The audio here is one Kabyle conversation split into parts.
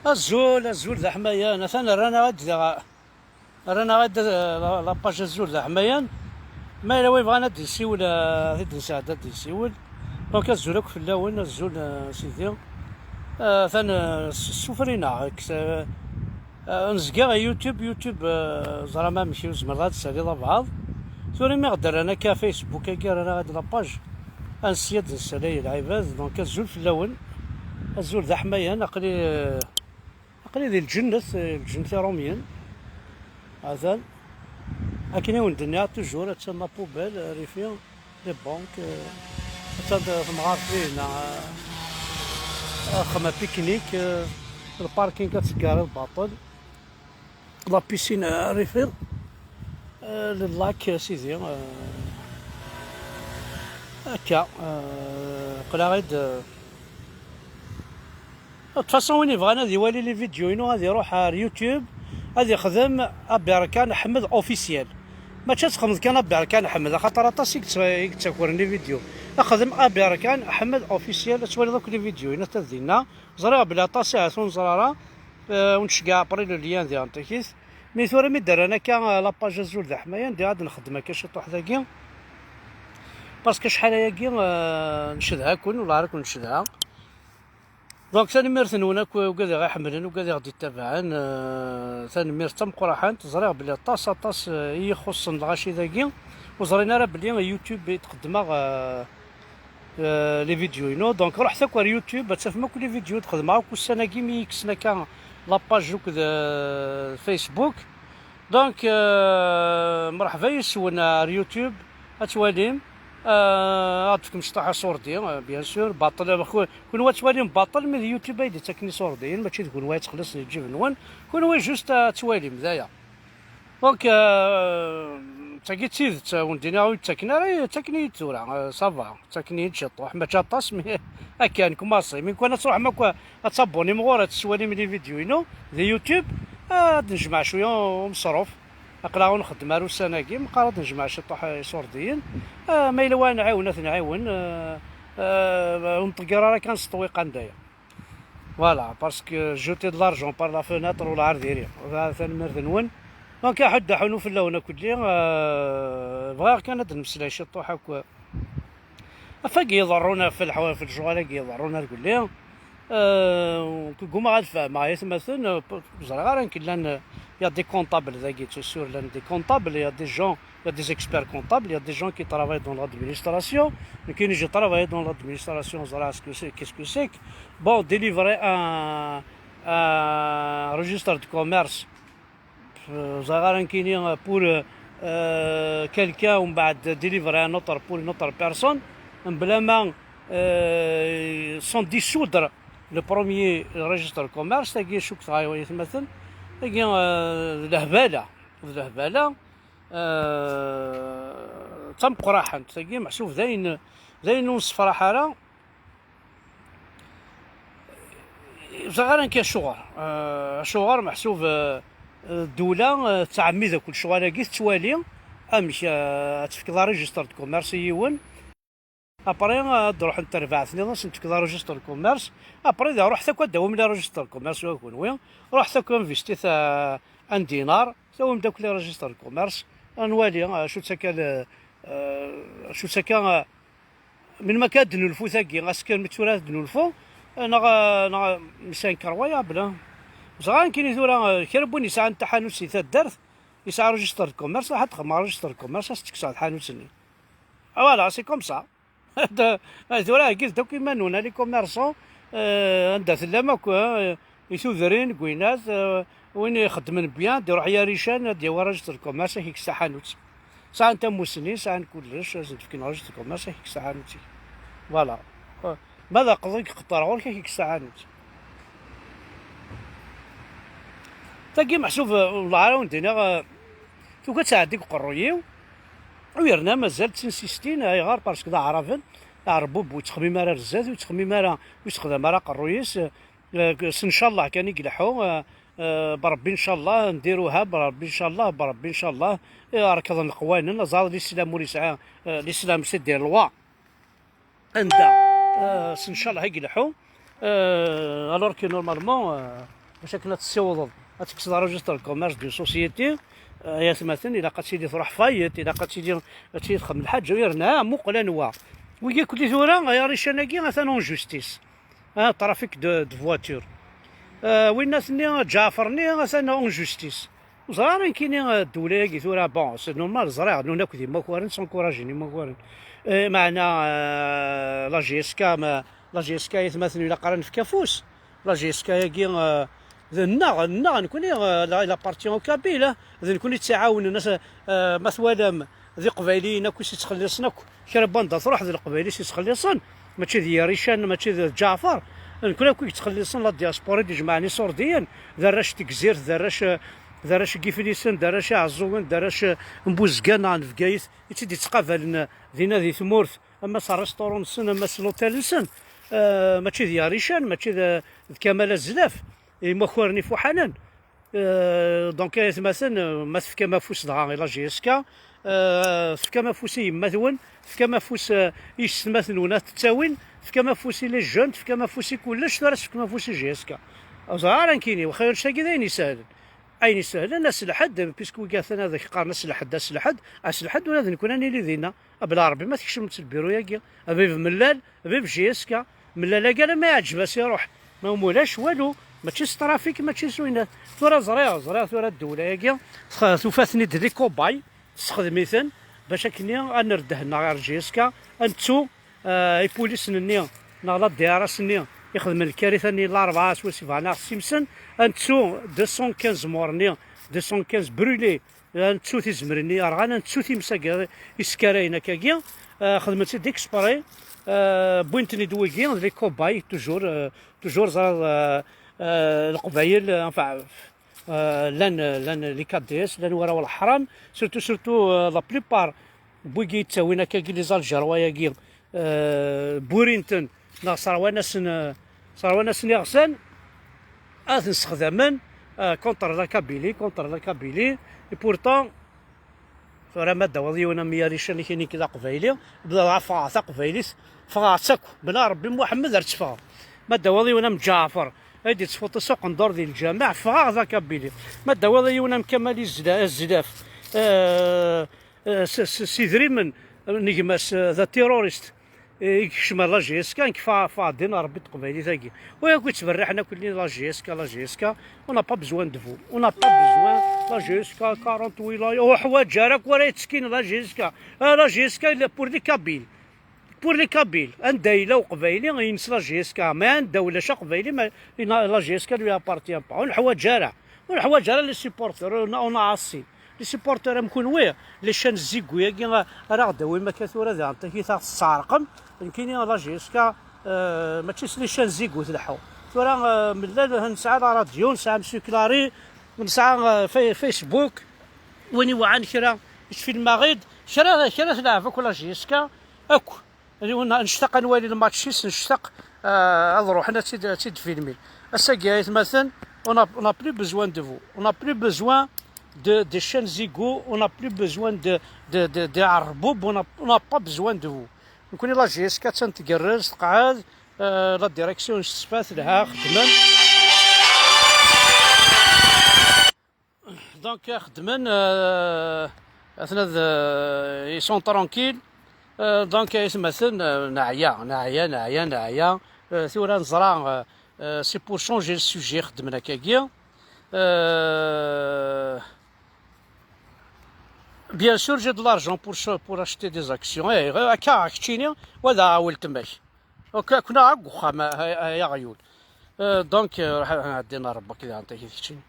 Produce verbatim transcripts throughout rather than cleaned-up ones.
Azul, azul d aḥmayan. Atan rran-aɣ-d da, rran-aɣ-d, eh, la, la page Azul d aḥmayan. Ma yella win yebɣan ad d-yessiwel, eh, ad d-nesɛedda ad d-yessiwel. Donc azul akk fell-awen, azul, eh, sidi. Eh, atan, eh, s-, sufrin-aɣ, eh, eh, nezga ɣer YouTube, YouTube, eh, ẓram amek ur tzemreḍ ad d-tessaliḍ abɛaḍ. Tura mi ɣ-d-rran akka Facebook-agi, rran-aɣ-d la page. Ansi ad d-nessalay lɛibad, donc azul fell-awen. Azul d aḥmayan, aql-i, eh, aql-i di lǧennet, eh, lǧennet iṛumyen. Atan. Akken i wen-d-nniɣ toujours, attan la poubelle, eh, rifi, les banques, eh, attan d-, temɣart dihin, eh, axxam picnic, eh, le parking ad teggareḍ baṭel. La piscine, eh, rifi, eh, le lac, eh, sidi, eh, akka, eh, aql-aɣ-id, eh, De toute façon, win yebɣan ad iwali les vidéos-inu, ad iruḥ ar YouTube, ad ixdem Aberkan Ḥmed officiel. Mačči ad txedmeḍ kan Aberkan Ḥmed, axaṭer aṭas i yett-, i yettakren les vidéos. Xdem Aberkan Ḥmed officiel, ad twaliḍ akk les vidéos-inu, ata dinna. Ẓriɣ belli aṭas ahat ur neẓri ara, eh, ur nceggeɛ après le lien diɣen takit. Mi tura mi d-rran akka, eh, la page Azul d aḥmayan, diɣ ad nxeddem akka ciṭuḥ dagi. Parce que acḥal ayagi, eh, ncedha-ken, wellah ara ken-ncedha. Donc, tanemmirt-nwen akk, ugad i ɣ-iḥemmlen, ugad i ɣ-d-ittabaɛen, eh, tanemmirt d tameqqraḥant. Ẓriɣ belli aṭas, aṭas, eh, i yi-ixuṣṣen lɣaci dagi. Ur ẓrin ara belli YouTube i d-qeddmeɣ, eh, eh, les vidéos-inu. Donc, ruḥet akk ar YouTube, ad tafem akk les vidéos d-xedmeɣ akk ussan-agi mi yi-kksen akka la page akked, eh, Facebook. Donc, euh, mreḥba yes-wen ar YouTube, ad twalim, euh, ad d-tefkem cṭaḥ aṣurdi, euh, bien sûr, baṭel, euh, ku-, kunwi ad twalim baṭel, mais d YouTube ay d-ittaken iṣurdiyen, mačči d kunwi ad txellṣen lǧib-nwen, kunwi juste ad twalim, d aya. Donc, euh, d tagi d tidet, euh, ur d-iniɣ ur yettaken ara, yettaken-iyi-d tura, euh, ça va. Ttaken-iyi-d ciṭuḥ, mačči aṭas, mais akka, nekk maṣi. Mi kan ad tṛuḥem akk ad tabbunim ɣur, ad tettwalim les vidéos-inu di YouTube, ad d-nejmeɛ cwiya umeṣruf. Aql-aɣ ur nxeddem ara ussan-agi, meqqar ad d-nejmeɛ ciṭuḥ iṣurdiyen. Ah, ma yella wa nɛiwen, ad t-nɛiwen. Ah, ah, ur nṭegger ara kan s ṭṭwiqa n daya. Voilà, parce que jeter de l'argent par la fenêtre, ur lɛar diri. Tanemmirt-nwen. Donc, aḥuddu aḥunu fell-awen akk-, euh, bɣiɣ kan ad d-nemmeslay ciṭuḥ akk ɣef wagi iḍerrun, ɣef leḥwa-, ɣef lecɣal-agi iḍerrun ar gulli. Euh, ggumaɣ ad fehmeɣ aytmaten, euh, ẓriɣ ara nekk llan, euh, il y a des comptables dagi, c'est sûr, llan des comptables, il y a des gens, il y a des experts comptables, il y a des gens qui travaillent dans l'administration. Nekkini, j'ai travaillé dans l'administration, ẓriɣ ce que c'est, qu'est-ce que c'est que, bon, délivrer un, un registre de commerce, euh, ẓriɣ ara nekkini, euh, pour, euh, quelqu'un, ou بعد délivrer un autre pour une autre personne, blabla, euh, sans dissoudre le premier registre de commerce, tagi cukkteɣ ay aytmaten, tagi, euh, d lehbala, d lehbala, euh, d tameqqraḥant, tagi meḥsub d ayen, d ayen ur nessefraḥ ara. Ẓriɣ ara nekk acuɣer. Euh, acuɣer meḥsub, euh, euh, ddula, euh, tettɛemmid akk lecɣal-agi, tettwali amek, euh, ad tefkeḍ registre de commerce i yiwen. Après, euh, ad d-ruḥent terbaɛt-nniḍen, ad sen-tefkeḍ registre de commerce. Après, da ruḥet akk ad d-tawim registre de commerce wa kunwi. Ruḥet akk investit, euh, un dinar, tawim-d akk registre de commerce. Ad nwali, euh, acu d-tekka le-, euh, acu d-tekka, euh, Melmi akka ad d-nulfu tagi, asker mi tura ad d-nulfu, neɣ, neɣ, c'est incroyable, hein. Ẓriɣ nekkini tura, kra n win yesɛan taḥanut si taddart, yesɛa registre de commerce, ad xedmeɣ registre de commerce, ad s-ttekkseɣ tḥanut-nni. Ah, voilà, c'est comme ça. Tura, heggidet akk iman-nwen, les commerçants, euh, anda tellam akk, hein, i tudrin, deg winat, euh, win ixeddmen bien, ad iruḥ yar ican, ad yawi registre de commerce, ad k-ikkes taḥanut. Sɛan tamusni, sɛan kullec, ad sen-d-fken registre de commerce, ad k-ikkes taḥanut-ik. Voilà. Ma d aqeḍ i iqeṭṭer ɣur-k, ad k-ikkes taḥanut. Tagi meḥsub, euh, wellah ara wen-d-iniɣ, euh, tugi ad tɛeddi deg uqerruy-iw, u yerna mazal ttinsistin, ayɣer? Parce que d aɛraben, aɛerbubu ur yettxemmim ara ar zdat, ur yettxemmim ara, ur yessexdam ara aqerruy-is, euh, s ncallah kan i ileḥḥu, euh, euh, Beṛebbi ncallah, ndiruha Beṛebbi ncallah, Beṛebbi ncallah, euh, rekḍen leqwanen, aẓar l'islam ur yesɛi, euh, l'islam c'est des lois. Anda, euh, s ncallah i ileḥḥu, euh, alors que normalement, euh, Bac akken ad tessiwḍeḍ, ad tekkseḍ registre de commerce d'une société, eh, ay atmaten, ilaq ad tili truḥ faillite, ilaq ad tili, ad tili txeddem lḥaǧa, yerna muqel anwa. Wigi kulli tura, ay arican-agi, atan en justice. Ah, trafic de, de voiture. Eh, winnat-nni, Ǧaɛfer-nni, atan en justice. Ur ẓriɣ ara nekkini, eh, ddewla-agi tura, bon, c'est normal, ẓriɣ, nuna akk d imakaren, s'encouragen imakaren. Eh, meɛna, eh, la J S K, ma, la J S K, ay atmaten, ilaq ara nefk afus. La J S K-agi, eh, d nneɣ, nneɣ, nekkni, eh, la, il appartient aux Kabyles, eh, d nekkni i tt-iɛawnen, as-, eh, ma twalam, d Iqbayliyen akk i s-ittxelliṣen akk, kra n wanda truḥ d Leqbayel i s-ittxelliṣen, mačči d Yarican, mačči d Ǧaɛfer, nekkni akk i yettxelliṣen la diaspora i d-ijemɛen iṣurdiyen, d arrac n Tegzirt, d arrac, d arrac n Yiflisen, d arrac Iɛeẓẓugen, d arrac n Buzgan neɣ n Bgayet, i tt-id-ittqabalen dinna di tmurt, ama s restaurant-nsen, ama s l'hôtel-nsen, eh, mačči d Yarican, mačči d, d Kamal Azlaf, imakaren ifuḥanen. Eh, donc, ay atmaten, eh, ma tefkam afus dɣa i la J S K, eh, tefkam afus i yemma-twen, tefkam afus, eh, i yessetma-twen ad t-ttawin, tefkam afus i les jeunes, tefkam afus i kullec, tura tefkam afus i J S K. Ur ẓriɣ ara nekkini, waxi annect-agi d ayen isehlen. Ayen isehlen, ass n lḥedd, puisque wigi atan ad ak-qqaren ass n lḥedd, ass n lḥedd, ass n lḥedd, ula d nekkni ad nili dinna. A bla Ṛebbi, ma tkecmemt lbiru-agi, a bib Mellal, a bib J S K, Mellal-agi alamma iɛǧeb-as iṛuḥ. Ma ulac walu, mačči s trafik, mačči s winat. Tura ẓriɣ, ẓriɣ tura ddewla-agi, tx-, tufa-ten-id di Kubay, tessexdem-iten, bac akkenni ad nerr ddehn-nneɣ ɣer J S K, ad nettu, eh, ipulisen-nni, neɣ la D R S-nni, ixedmen lkarita-nni n larebɛa, swayes bɣan ad aɣ-ssimsen, ad nettu deux cent quinze morts-nni, deux cent quinze brûlés, ad nettu tizemrin-nni yerɣan, ad nettu times-agi iskarayen akkagi, eh, xedmen-tt-id exprès, eh, wwin-ten-id wigi, d les cobayes, toujours, eh, toujours ẓriɣ, eh, eh, Leqbayel, eh, enfin, eh, llan, llan les K D S, llan warraw leḥram, surtout, surtout, eh, la plupart n wigi yettawin akkagi les Algérois-agi, eh, burin-ten, neɣ sserwan-asen, eh, sserwan-asen iɣsan, ad ten-sexdamen, eh, contre la Kabylie, contre la Kabylie, et pourtant, tura ma d-tawiḍ yiwen am Yarican, i nekk d aqbayli, bda ffɣeɣ taqbaylit, ffɣeɣ-tt akk, bla Ṛebbi Muḥemmed ar tt-ffɣeɣ. Ma d-tawiḍ yiwen am Ǧaɛfer, ay d-yettfuṭi s uqendur di lǧameɛ, ffɣeɣ d akabili. Ma d-tawiḍ yiwen am Kamal Izla-, Zlaf, eh, eh, s, s, s idrimen n gma-s, eh, d atirurist, eh, i yekcem ar la J S K, nekk fa-, fadin Ṛebbi d teqbaylit-agi. Wa yakk yettberriḥen akk-nni la J S K, la J S K, on n'a pas besoin de vous. On n'a pas besoin, la J S K, quarante wilayas, ur ḥwaǧ ara akk ara yettekkin la J S K. Ah, la J S K, il est pour les Kabyles. Pour les Kabyles. Anda yella uqbayli, ines la J S K. Mais anda ulac aqbayli, ma, la J S K lui appartient pas. Ur neḥwaǧ ara. Ur neḥwaǧ ara les supporters, on a, on a assez. Les supporters am kunwi, les chaînes Zigou-agi, ara ɣ-d-awim akka tura daɣen, takit aɣ-tesseɛreqem, nekkini la J S K, euh, mačči s les chaînes Zigou tleḥḥu. Tura, euh, mlal, nesɛa la radio, nesɛa Monsieur Clary, nesɛa, euh, Fa-, Facebook, win iwɛan kra, yettfilm-aɣ-id, kra, kra tleɛb akk la J S K, akk. Ad iwen-, nectaq ad nwali lmatch-is, nectaq, ah, ad ruḥen ad tt-id, ad tt-id-filmin. Ass-agi, ay atmaten, on a, on a plus besoin de vous. On a plus besoin de, de chaînes Zigou, on a plus besoin de, de, de, de Ɛerboub, on a, on a pas besoin de vous. Nekkni la J S K attan tgerrez, teqɛed, ah, la direction s tefat, lha, xeddmen. Donc, xeddmen, euh, atna d, euh, ils sont tranquilles. Euh, donc, ay atmaten, euh, neɛya, neɛya, neɛya, neɛya. Euh, tura neẓra, euh, euh, c'est pour changer le sujet, xeddmen akkagi. Euh, bien sûr, j'ai de l'argent pour ch-, pour acheter des actions. Eh, akka, keččini, wa d weltma-k. Ok, kna deg uxxam, ay, ay aɣyul. Euh, donc, euh, ruḥ, ruḥ, ɛeddi n Rebbi, kda n takit keččini.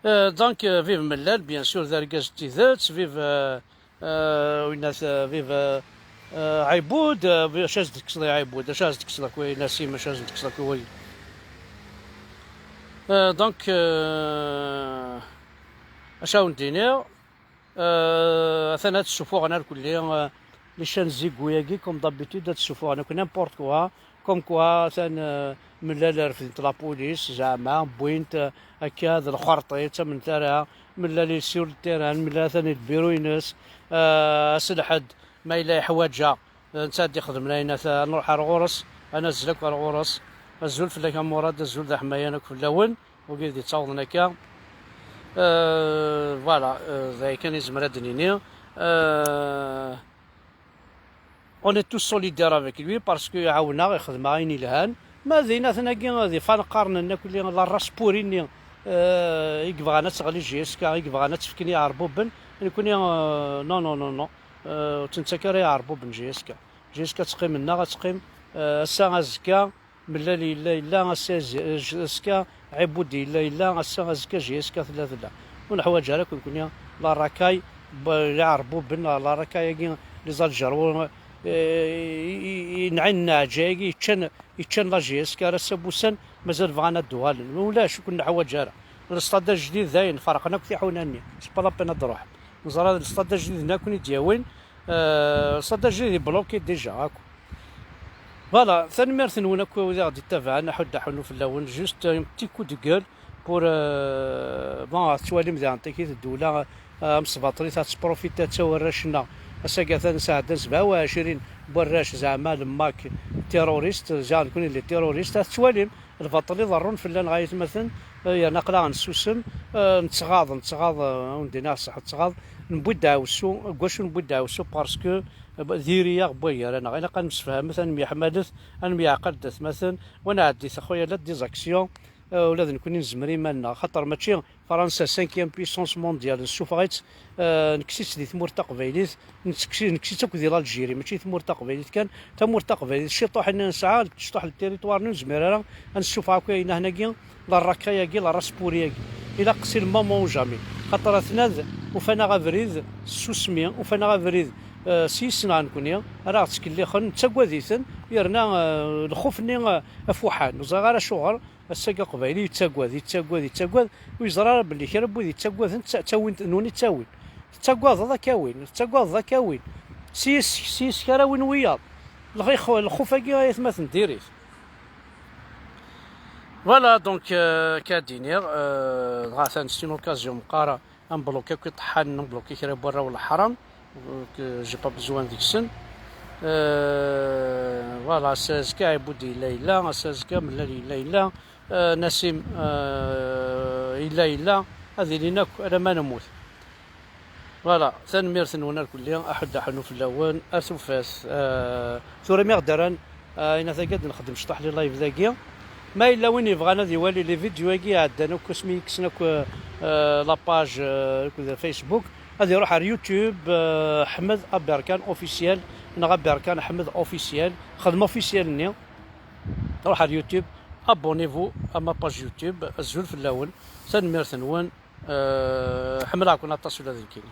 Euh, donc, euh, vive Mellal, bien sûr, d argaz n tidet, vive, euh, euh, winna, euh, vive, euh, euh, Ɛibud, euh, vive, acu as-d-tekkseḍ i Ɛibud, acu as-d-tekkseḍ akk i Nasim, acu as-d-tekkseḍ akk i wagi. Euh, donc, euh, acu awen-d-iniɣ, euh, atan ad ssufuɣen arkelli, euh, les chaînes Zigou-agi, comme d'habitude, ad ssufuɣen akk n'importe quoi, comme quoi, atan, euh, Mellal refdent la police, zeɛma, wwint, euh, akka, d lxerṭi, ttamen tara, Mellal sur le terrain, Mellal atan di lbiru-ines, euh, ass n lḥedd, ma yella yeḥwaǧ-aɣ, euh, netta ad ixdem lɛinat, ad nruḥ ar ɣur-s, ad nazzel akk ar ɣur-s. Azul fell-ak a Murad, azul d aḥmayan akk fell-awen, wigi d-ittawḍen akka. Euh, voilà, euh, d aya kan i nezmer ad d-nini. Euh, on est tous solidaires avec lui parce que iɛawen-aɣ, ixdem-aɣ ayen ilhan. Ma d inatan-agi d ifan qqaren-nni akk la race pourrie-nni, euh, i yebɣan ad teɣli J S K, i yebɣan ad tt-fken i iɛerbuben, nekkni, euh, non, non, non, non. Euh, ur tt-nettak ara i iɛerbuben J S K. J S K ad teqqim nneɣ, ad teqqim, euh, ass-a, azekka, Mellal yella, yella, ass-a, z-, z-, azekka, Ɛibud yella, yella, ass-a, azekka, J S K tella, tella. Ur neḥwaǧ ara akk nekkni la racaille, b-, la iɛerbuben, la racaille-agi, les Algérois, eh, i, i, i, nɛin nneɛǧa-agi, yeččan, yeččan la J S K, ar ass-a n wussan, mazal bɣan ad d-uɣalen. Ulac, ur ken-neḥwaǧ ara. Lestad ajdid dayen, ferqen akk tiḥuna-nni. C'est pas la peine ad d-ruḥen. Neẓra d lestad ajdid-nni ad ken-id-yawin. Euh, lestad ajdid ibloki déjà akk. Voilà, tanemmirt-nwen akk wid i aɣ-d-ittabaɛen, aḥuddu aḥunnu fell-awen. Juste un petit coup de gueule pour, euh, bon, ad tettwalim daɣen takit ddula, euh, amesbaṭli, ad tettprofita d warrac-nneɣ. Ass-agi atan sɛeddan sebɛa u ɛecrin n warrac, zeɛma le MAK terroriste, ziɣ nekkni les terroristes, ad tettwalim. Lbaṭel iḍerrun fell-aneɣ ay atmaten, eh, yerna aql-aɣ nessusem, eh, nettɣaḍ, nettɣaḍ, eh, ur d-iniɣ ṣṣeḥ, nettɣaḍ, newwi-d aɛewsu, deg wacu newwi-d aɛewsu, parce que, eh, diri-yaɣ n wagar-aneɣ. Ilaq ad nemsefhamet, ad nemyeḥmalet, ad nemyeɛqal d atmaten, wa nɛeddi-t, a xuya, la des actions, eh, ula d nekkni nezmer iman-nneɣ, xaṭer mačči Fransa, cinquième puissance mondiale, nessufeɣ-itt, eh, nekkes-itt di tmurt taqbaylit, nekkes-, nekkes-itt akk di l'Algérie, mačči di tmurt taqbaylit kan, tamurt taqbaylit, ciṭuḥ-nni nesɛa, ciṭuḥ n territoire-nni, ur nezmir ara ad nessufeɣ akk ayen ahnagi, la racaille-agi, la race pourrie-agi. Ilaq c'est le moment ou jamais. Xaṭer atnad, ufan-aɣ abrid s tsusmi, ufan-aɣ abrid, eh, s yis-neɣ nekkni, ara ɣ-ttkellixen, nettagad-iten, yerna, eh, lxuf-nni, eh, afuḥan, ur ẓriɣ ara acuɣer, Ass-agi aqbayli yettagad, yettagad, yettagad, ur yeẓri ara belli kra n wid yettagaden tta-, ttawin-t, nwen i ttawin. Tettagadeḍ ad k-awin, tettagadeḍ ad k-awin. S yes-k, s yes-k ara win wiyaḍ. Lxi-, lxuf-agi ay atmaten diri-t. Voilà, donc, euh, akka ad d-iniɣ, euh, dɣa atan c'est une occasion meqqar ad nbloki akk iṭeḥḥanen, ad nbloki kra n warraw n leḥram, euh, que j'ai pas besoin deg-sen. Euh, voilà, ass-a azekka Ɛibud yella, yella, ass-a azekka Mellal yella, yella, euh, Nasim, euh, yella, yella, ad ilin akk alamma nemmut. Voilà, tanemmirt-nwen irkelli, aḥuddu aḥunnu fell-awen, ar tufat. Euh, tura mi ɣ-d-rran, euh, ayen-agi ad nexdem cṭuḥ les live dagi. Ma yella win yebɣan ad iwali les vidéos-agi iɛeddan akk asmi i yekksen akk, euh, la page, euh, akked Facebook, ad iruḥ ar YouTube, euh, Ḥmed Aberkan Officiel, neɣ Aberkan Ḥmed Officiel, xdem officiel-nni. Ruḥ ar YouTube, abonnez-vous à ma page YouTube, azul fell-awen, tanemmirt-nwen, euh, ḥemmleɣ-ken aṭas ula d nekkini.